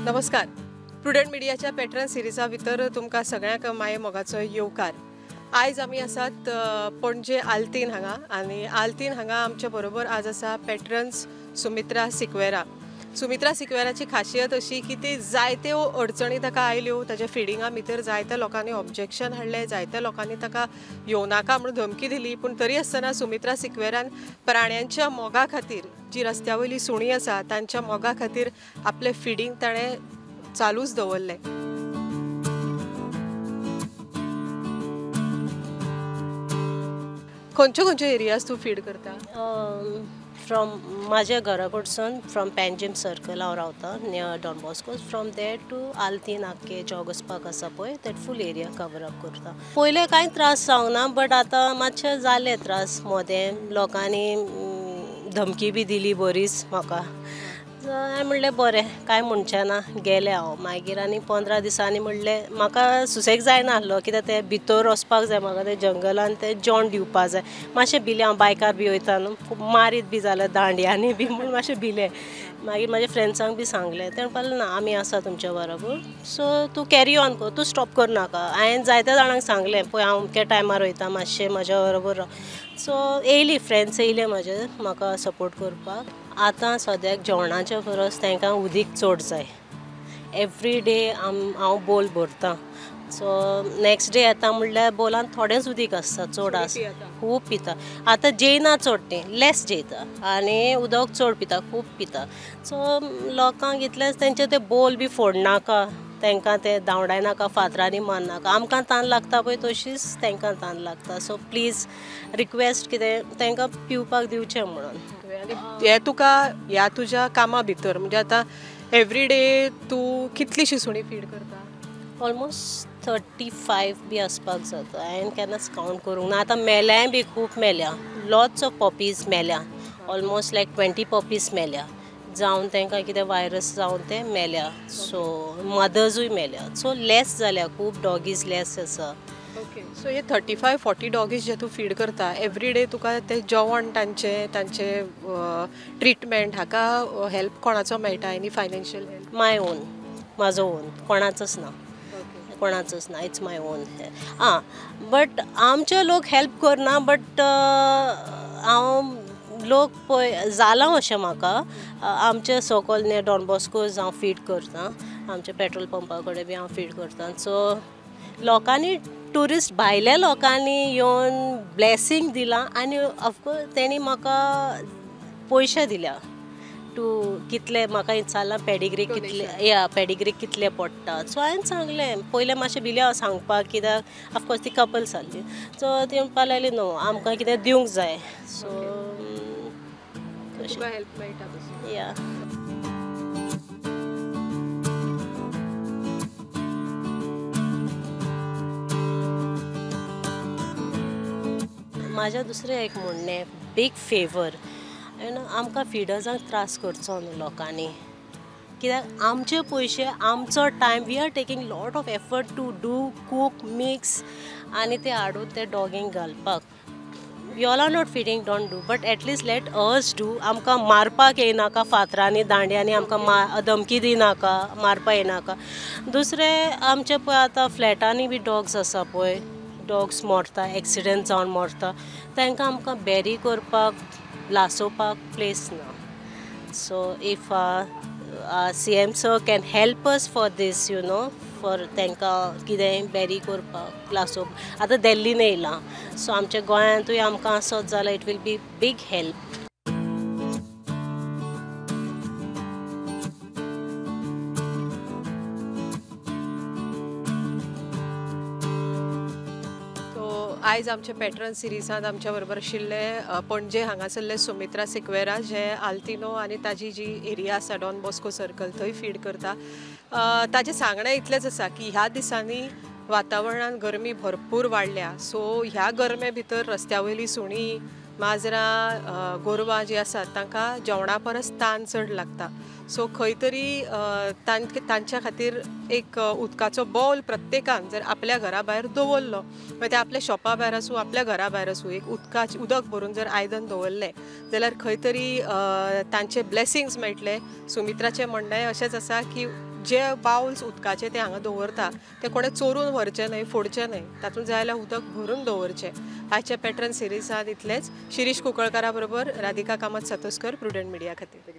नमस्कार, प्रुडंट मिडियाच्या पॅट्रन सिरिजा भितर तुमकां सगळ्यांक माये मोगाचो येवकार. आयज आमी आसात पणजे आल्तीन हांगा आनी आल्तीन हांगा आमच्या बरोबर आज आसा पॅट्रन्स सुमित्रा सिक्वेरा. सुमित्रा सिक्वेराची खासियत अशी की ती जायत्यो अडचणी ताका आयल्यो, ताच्या फिडिंगा भितर जायत्या लोकांनी ऑब्जेक्शन हाडलें, जायत्या लोकांनी ताका येवनाका म्हणून धमकी दिली, पूण तरी आसतना सुमित्रा सिक्वेरान प्राण्यांच्या मोगा खातीर, जी रस्त्या वयली सुणी आसा तांच्या मोगा खातीर आपलें फिडींग ताणें चालूच दवरलें. खंयच्यो खंयच्यो एरियाज तूं फीड करता? फ्रॉम म्हाज्या घरा कडसून फ्रॉम पॅन्जिम सर्कल हांव रावता near Don Bosco, from there to Altinho आख्खे जॉगस पार्क आसा पळय that full area cover up करता. पयलें कांय त्रास जावंक ना, बट आतां मातशें जालें त्रास. मोदें लोकांनी धमकी बी दिली बरीच म्हाका. हांवें म्हणलें बरें, कांय म्हणचें ना, गेलें हांव. मागीर आनी 15 दिसांनी म्हणलें म्हाका सुसेग जायना आसलो, कित्याक तें भितर वचपाक जाय म्हाका, तें जंगलान तें जेवण दिवपा जाय. मातशें भिलें हांव, बायकार बी वयता न्हू, खूब मारीत बी जाल्यार दांड्यांनी बी म्हूण मातशें भिलें. मागीर म्हाज्या फ्रेंड्सांक बी सांगलें, ते म्हणपाक लागले ना आमी आसा तुमच्या बरोबर, सो तूं कॅरी ऑन कर, तूं स्टॉप करनाका. हांवें जायत्या जाणांक सांगलें पळय हांव अमक्या टायमार वयता, मातशें म्हाज्या बरोबर राव. सो येयली फ्रेंड्स येयले म्हाजे म्हाका सपोर्ट करपाक. आतां सद्याक जेवणाच्या परस तांकां उदीक चड जाय. एवरी डे हांव बोल भरता, सो नेक्स्ट डे येता म्हणल्यार बोलान थोडेंच उदीक आसता, चड आसता, खूब पिता. आतां जेयना चड, तें लेस जेयता आनी उदक चड पिता, खूब पिता. सो लोकांक इतलेंच तेंचे ते बोल बी फोडनाका, तांकां ते धांवडायनाका, फातरांनी मारनाका. आमकां तान लागता पळय तशीच तांकां तान लागता. सो प्लीज रिक्वेस्ट कितें तांकां पिवपाक दिवचें म्हणून. हे तुका ह्या तुज्या कामा भितर म्हणजे आतां एवरी डे तूं कितलीशी सुणी फीड करता? ऑलमोस्ट 35 बी आसपाक जाता. हांवें केन्नाच कावंट करूंक ना. आतां मेल्याय बी खूब मेल्या, लॉट्स ऑफ पॉपीज मेल्या, ऑलमोस्ट लायक 20 पॉपीज मेल्या जावन तांकां कितें वायरस जावन ते मेल्या. सो मदर्सूय मेल्या, सो लेस जाल्या, खूब डॉगीज लेस आसा. ओके, सो हे 35-40 डॉगीज जे तूं फीड करता एवरी डे, तुका ते जेवण तांचे तांचे ट्रिटमेंट हाका हेल्प कोणाचो मेळटा? Any financial help? My own, म्हाजो ओन, कोणाचोच ना, कोणाचोच ना, it's my own. आं, बट आमचे लोक हेल्प करना, बट हांव लोक पळय जालां अशें म्हाका. आमचे सोकोल नियर डॉन बॉस्कोज हांव फीड करता, आमच्या पेट्रोल पंपा कडेन बी हांव फीड करता. सो लोकांनी, ट्युरिस्ट भायल्या लोकांनी येवन ब्लेसींग दिलां आनी ऑफकोर्स तेणी म्हाका पयशे दिल्या टू कितले म्हाका विचारलां पेडिग्री कितले, या पेडिग्री कितले पडटा. सो हांवें सांगलें, पयलें मातशें भिलें हांव सांगपाक, कित्याक ऑफकोर्स ती कपल्स आसली. सो ती म्हणपाक लागली न्हू आमकां कितें दिवंक जाय. सो हेल्प मेळटा. या म्हाजें दुसरें एक म्हणणें, बीग फेवर, आमकां फिडर्सांक त्रास करचो न्हू लोकांनी, कित्याक आमचे पयशे, आमचो time, we are taking lot of effort to do cook mix आनी ते हाडून ते डॉगींक घालपाक. You all are not feeding, don't do, but at least let us do. आमकां मारपाक येयनाका फातरांनी दांड्यांनी, आमकां धमकी दिनाका, मारपाक येयनाका. दुसरें आमचे पळय आतां फ्लॅटांनी बी डॉग्स आसा पळय, डॉग्स मरता, एक्सिडंट जावन मरता, तांकां आमकां बॅरी करपाक, लासोवपाक प्लेस ना. So if CM sir can help us for this, you know, for तांकां कितेंय बॅरी करपाक, लासोवपाक. आतां दिल्लीन येयलां, सो आमच्या गोंयांतूय आमकां आसत जाल्यार it will be big help. आयज आमच्या पॅट्रन सिरिजांत आमच्या बरोबर आशिल्ले पणजे हांगासरले सुमित्रा सिक्वेरा, जे आल्तिनो आनी ताजी जी एरिया आसा डॉन बॉस्को सर्कल थंय फीड करता. ताजें सांगणें इतलेंच आसा की ह्या दिसांनी वातावरणान गरमी भरपूर वाडल्या, सो ह्या गरमे भितर रस्त्या वयली सुणी, माजरां, गोरवां जीं आसात तांकां जेवणा परस तान चड लागता. सो खंय तरी तांच्या खातीर एक उदकाचो बॉल प्रत्येकान जर आपल्या घरा भायर दवरलो, मागीर ते आपल्या शॉपा भायर आसूं, आपल्या घरा भायर आसूं, एक उदकाचें उदक भरून जर आयदन दवरलें जाल्यार खंय तरी तांचे ब्लेसिंग्स मेळटले. सुमित्राचें म्हणणें अशेंच आसा की जे बावल्स उदकाचे ते हांगा दवरता ते कोणें चोरून व्हरचे न्हय, फोडचे न्हय, तातूंत जाय जाल्यार उदक भरून दवरचें. आयच्या पॅट्रन सिरिजान इतलेंच. शिरीष कुंकळकारा बरोबर राधिका कामत सातोस्कर, प्रुडंट मिडिया खातीर.